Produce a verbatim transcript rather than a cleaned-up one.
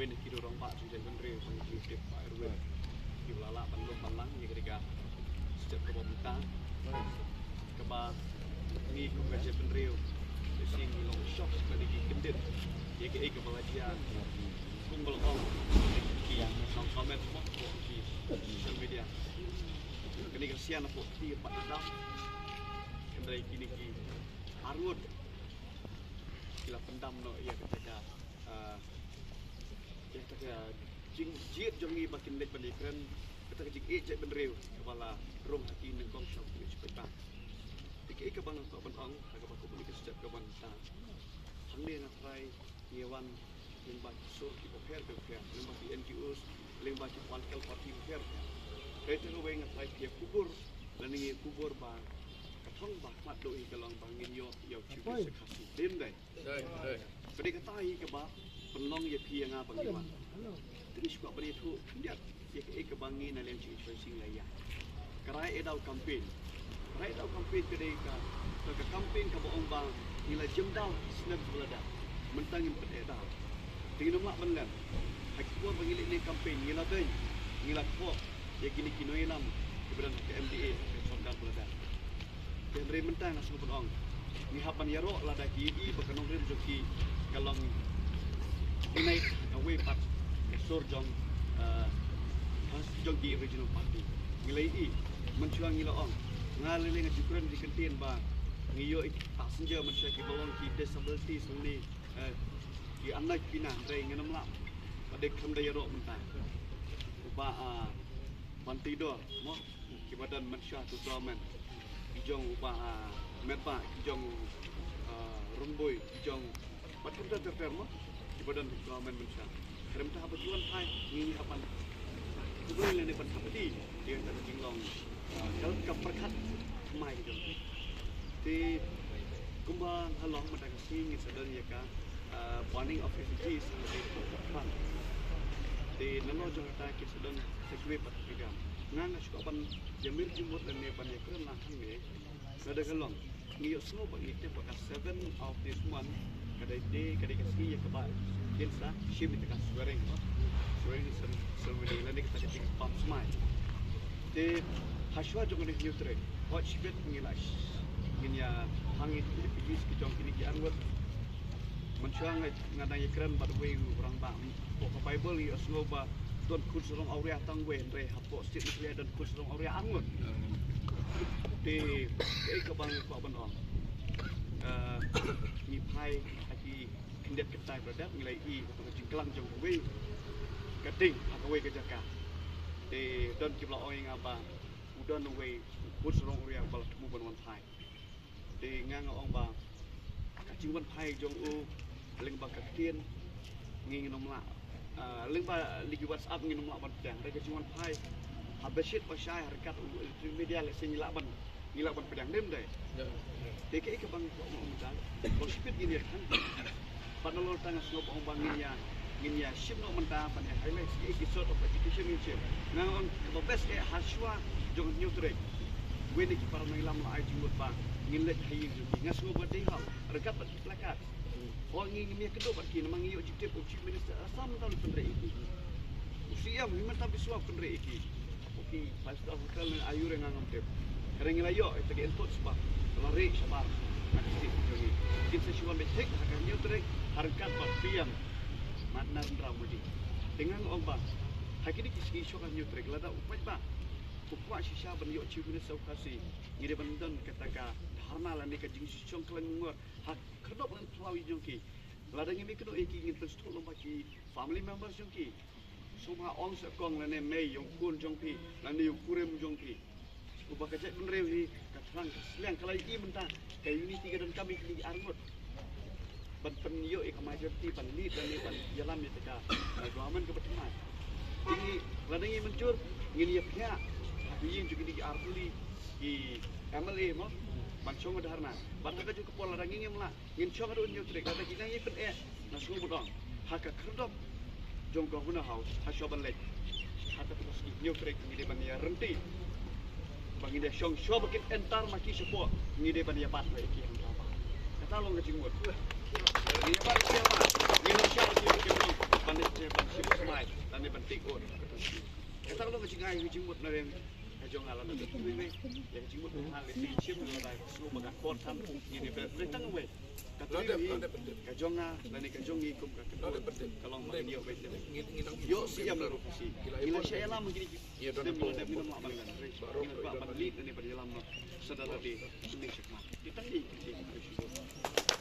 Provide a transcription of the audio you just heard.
Ki rangbah jong jaitbynriew, ba ngi tip ba Erwin ki la lah ban lum ban lang ïa ka dei ka step kaba mynta, kaba ngi kum ka jaitbynriew, ngi long shock ba dei ki kyndit ïa kaei kaba la jia, kum ba la ong ki nongcomment mo, ki social media. Kane ka sien hapoh kti pat dam, hynrei kine ki arngut ki la pyndam noh ïa kata ka, ah, ïa kata ka jingjied jong ngi ba kin leit ban ïakren, kata ka jingïeit jaitbynriew kaba la rung ha ki nyngkong sha ki paidbah. Te kaei kaba nga kwah ban ong ha kaba kum kane ka step kaba mynta, hangne nga trai ngi wan lyngba ki sur kiba pher bapher, lyngba ki N G Os, lyngba ki political party bapher bapher. Kaei te kawei nga trai phi ïa kubur, lane ngi ïa kubur ba ka thong ba khmat duh hi ka long ba ngin ïoh ïa u Chief Minister Khasi. Dei ne em dei? Ka dei kata hi kaba pynlong ïa phi ïa nga ba ngi wan. Te ngi shu kwah ban ïathuh khyndiat ïa kaei kaba ngi na liang jong H Y C ngi la ïa. Ka rai ïa daw campaign. Ka rai ïa daw campaign ka dei ka, ka, ka campaign kaba ong ba ngi la jem daw snem ba la dep. Mynta ngim pat ïa daw. Te ngin ym lah ban len. Ha ki por ba ngi leit ne campaign ngi la beiñ, ngi la thoh ïa kine ki nongïalam kiba don ha ka M D A ha ka sorkar ba la dep. Te hynrei mynta nga sngewbha ban ong, ngi hap ban ïaroh lada ki ïohi ba ka nongrim jong ki ka long unite kawei pat ka sur jong, eh, jong ki regional party. Ngi la ïohi, mynshuwa ngi la ong, nga lei lei nga ju kren, ju kyntien ba ngi ïoh i passenger mynshuwa kiba long ki disabilities lane, eh, ki anai pina, hynrei ngin ym lah. Ba dei kham da ïaroh mynta. Ba, ah, ban tei dor mo, kiba don mynshuwa to government, ki jong u Bah, ah, Metbah, ki jong u, ah, Rymbui, ki jong bad kumta ter ter mo, kiba don to government mynshuwa. Hynrei mynta haba ki wan phai, ngi ngi hap ban khublei lane ban hap ïa kata ka jinglong, ah, ka, ka pyrkhat thymmai ka jong ki. Te kumba nga la ong mynta ka sngi ngin sa don ïa ka, ah, burning of effigies ha ka Parliament. Te nalor jong kata kin sa don sa kiwei pat ki program. Nga nga shu kwah ban ïamir jingmut lane ban ïakren lang hangne. Lada ka long, ngi ïohsngew ba ngi tip ba ka seven of this month ka dei, dei, ka dei ka sngi ïa kaba kin sa shim ïa ka swearing, swearing ceremony lane kata ka jingbam smai. Te hashuwa jong kane ka Hynñiewtrep, hooid shibit ngi la sh-, ngin ïa hang ïa ki effigies ki jong kine ki arngut. Mynshuwa nga, nga dang ïakren bad uwei u rangbah, hapoh ka Baibl ngi ïohsngew ba don khun sarong awria tang uwei, hynrei hapoh state nuclear don khun sarong awria arngut. Te kaei kaba nga kwah ban ong, eh, ngi phai ha ki khyndiat kynta ba la dep ngi la ïohi ha ka jingklang jong uwei ka ding ha kawei ka jaka. Te don kiba la ong ïa nga ba u don uwei u khun sarong awria uba la thmu ban wan phai. Te nga nga ong ba ka jingwan phai jong u lyngba ka ktien ngi ngin ym lah, ah, lyngba liki WhatsApp ngin ym lah ban pdiang. Hynrei ka jingwan phai ha bedsheet ba shai ha ryngkat u electronic media lehse ngi lah ban, ngi lah ban pdiang, dei ne ym dei? Te kaei kaba nga kwah ban ong mynta, long shibit ngin ïa tang. Bad nalor tang nga sngew ba ong ba ngin ïa, ngin ïa shim noh mynta ban ïa highlight ïa ki sort of agitation ngin shim. Nga ong kaba best eh hashuwa jong Hynñiewtrep, uwei na ki para nongïalam la ai jingmut ba ngin leit ha ïing jong ki. Nga sngew ba dei hok ryngkat bad ki placard. Hooid ngi ngim ïakynduh bad ki namar ngi ïoh jingtip u Chief Minister Assam mynta u pynrei ïa ki. U C M hi mynta biswa u pynrei ïa ki. Ki five star hotel ne aiu re nga ngam tip. Hynrei ngi la ïoh ïa kata ka input ba la rieh shabar na ka state jong ngi. Kin sa shu wan beit thik ha ka Hynñiewtrep ha ryngkat bad P M Narendra Modi. Te nga ong ba ha kine ki sngi shuwa ka Hynñiewtrep lada u paidbah u kwah shisha ban ïoh Chief Minister u Khasi, ngi dei ban don kata ka dharna lane ka jingshong khlaiñ mungor ha khyrdop lane phyllaw jong ki. Lada ngim ïakynduh ïa ki ngin pynsngewthuh lyngba ki family members jong ki. Sngewbha ong sa kong lane mei ïa u khun jong phi lane ïa u kurim jong phi. Uba ka jaitbynriew hi ka thrang ka sliang ka la ïohi mynta ka unity ka donkam ïa kine ki arngut ban pynïoh ïa ka majority ban lead lane ban ïalam ïa kata ka government kaba thymmai. Te ngi lada ngi mynjur ngin ïa phiah ha ka ïing jong kine ki arphew tylli ki M L A mo ban shong dharna. Bad ha kajuh ka por lada ngi ngim lah ngin shong haduh Hynñiewtrep, lada ki nang ïa pyneh nga sngewbha ban ong ha ka khyrdop jong Governor House hashuwa ban leit. Ha kata ka sngi Hynñiewtrep ngi dei ban ïa ryntih ba ngin ïa shong shuwa ba kin entar ma ki shapoh, ngi dei ban ïa bat ïa ki hangta ba. Kata long ka jingmut. Ngi ïa bat ïa ki hangta ba ngin ïa shong ïa ki ban leit Ban shim smai lane ban take over. Kata ka long ka jingai ka jingmut na reng ka jong nga lane ka jingmut ka jingmut ka hal ka jingshim ka dai ka sngewbha ka khot tham ngi ne pret pret tang wei. Ka tang wei ka jong nga lane ka jong ngi kum ka ka long ma ngi ïoh wei. Ïoh siam la ruh si ila sha ïalam ngi. Ïa don dep ngi dep ngi dang lah ban ban ban lead lane ban ïalam noh. Sa da da de sumai shakma. Kita ngi ki ki ki.